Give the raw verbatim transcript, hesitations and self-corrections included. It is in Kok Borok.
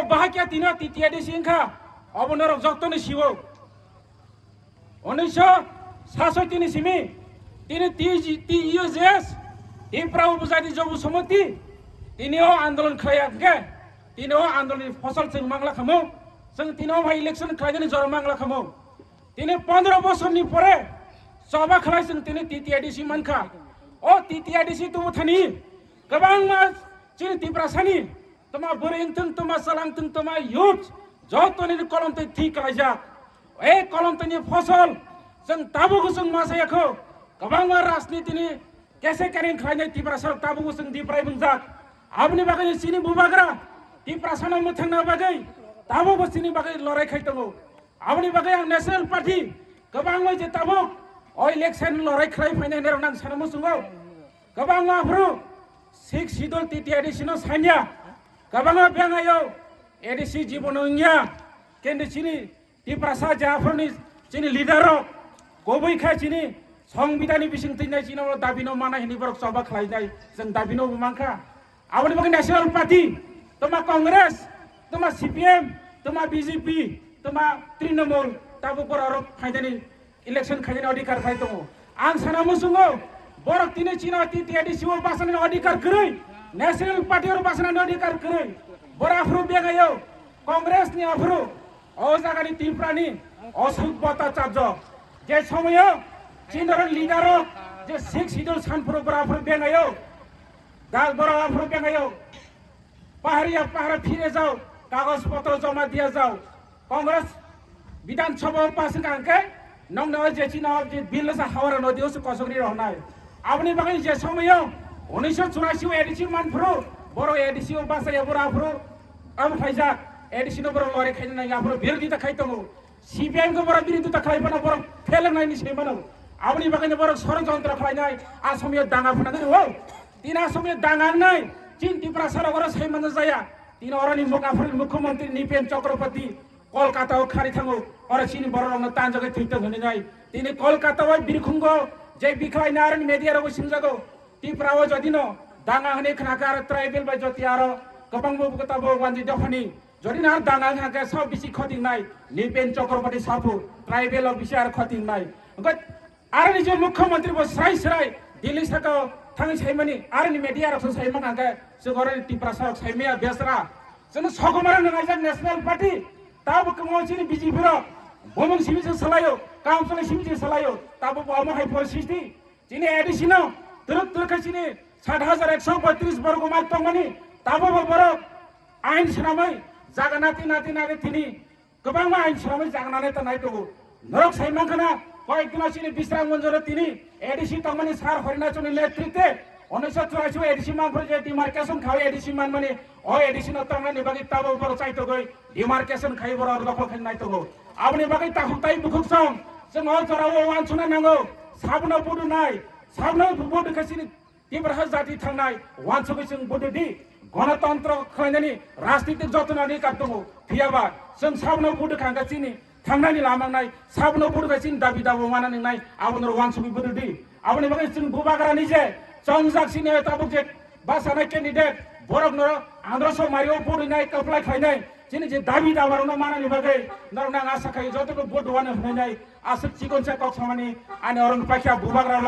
Bahai khe tini T T A D C wngkha, obo norok joktoni siwo. Unisho sasoi tini simi, tini T G, T U J S, Tipra Upajati Jobu Samiti, tini o andolon khlaiya hwnkhe, tini o andolonni phosol chwng mangla khamu, chwng tini o bai election khlainani jora mangla khamu. Tini pondro bosorni pore choba khlai chwng tini T T A D C mankha. O T T A D C tubu thani kwbangma chini Tiprasani toma bwrwi wngthung, toma chwla wngthung, toma youth jotoni kolom twi thik khlaijak. E kolom twini phosol chwng tabuk chwng masa yakho. Kwbangma rajnitini kese kering khlainai Tiprasa tabuk chwng diprai bungjak. Aboni bagwi chini bubagra Tiprasano mwthangna bagwi tabukbo chini bagwi lorai khai tongo. Aboni bagwi ang National Party kwbangma je tabuk o election lorai khlai phainai norok nang sana muchungo. Kwbangma aphuru six schedule T T A D C no sanya. Kwbangma bengayo A D C jibono wngya. Kendi chini Tiprasa je aphuruni chini leader rok kubui kha chini songbidani bising twi nai chini o dabi no mana hini borok choba khlai nai chwng dabi no bo mankha. Aboni bagwi National Party, toma Congress, toma C P M, toma B J P, toma Trinamool, tabuk borok rok phaidani election khainani adhikar khai tongo. Ang sana muchungo, borok tini chino T T A D C o basanani adhikar kwrwi, National Party o basanani adhikar kwrwi. Bora aphuru bengayo, Congress ni aphuru, o jagani Tripura ni osuk bota chapjok. Je somoyo, chini leader rok, je six schedule sanphuru bora aphuru bengayo, Dal borok aphuru bengayo. Pahariya pahara phire jao, kagoj potro joma diya jao. Congress Bidhan Sabha o pass wngkha hwnkhe nokno je chino je bill sa Hawara nodi o se kosok ri rohnai. Aboni bagwi je somoyo unisho churasi o A D C manphuru, borok A D C o bachaya bora aphuru abo khaijak, A D C no borok lori khaina nai aphuru birodita khai tongo. C P I M khe borok birodita khlai phano borok phelengnai ni sai mano. Aboni bagwi no borok sorojontro khlainai, a somoyo danga phunani rwo. Tini a somoyo danga wngnai, chini Tiprasa rok oro sai mano jaya. Tini oroni muk-, aphuruni Mukhyamantri Nipen Chakraborty Kolkata o khari thango, oro chini borok rokno tanjagwi thwi tong hwnwi nai. Tini Kolkata o birkhungo je bikhlai na aroni media rok swngjago. Tripura o jodi no danga hwnwi khna khe aro tribal bai joti aro kwbangma bugo tabuk wanjwi dophani. Jodi no aro danga wngkha khe sab bisi khotingnai, Nipen Chakraborty Sapur, tribal o bisi aro khotingnai. Wngkha aroni je Mukhyamantri bo srai srai Delhi saka o thangwi saimani, aroni media rok se saimani hwnkhe chwng oroni Tiprasa rok saimaya besra. Chwng sokomorang nangajak National Party, tabuk kwmao chini B J P rok bomong simi se salaio, council simi se salaio, tabuk bo omo hai poristiti. Chini A D C no twrwk twrwk khe chini sat hajar ekso boitris borgo mile tongmani, tabukbo borok ain swnamwi jaga nati nati nati tini kwbangma ain swnamwi jaga nani tongnai tongo. Norok sai mankha na, koyek dino chini Bisram Gunjoro tini A D C tongmani Sir Horinachoni netrite unisho churasi o A D C manphuru je demarcation khawi A D C manmani, o A D C no tongnani bagwi tabuk borok chaitogwi demarcation khai borok dokhol khai nai tongo. Aboni bagwi takhuk tai bukhuk song chwng o jorao uansukna nango. Sabno budu nai, sabno budu khe chini Tiprasa jati thangnai, uansugwi chwng budu di. Gonotontro khlainani rajnitik jotono adhikar tongo. Phiyaba chwng sabno budu kha hwnkhe chini thangnani lama wngnai, sabno budu kha chini dabi dabo mana wngnai, abono uansugwi budu di. Aboni bagwi chwng bubagrani je chongjak chini tabuk je bachana candidate, borokno androso mario budu nai, kaplai khlainai, chini je dabi dabarokno manani bagwi norokno ang asa khai jotono budu wano hwnwi nai. Aswk chikon se kok samani ani oro paikha bubagra rok.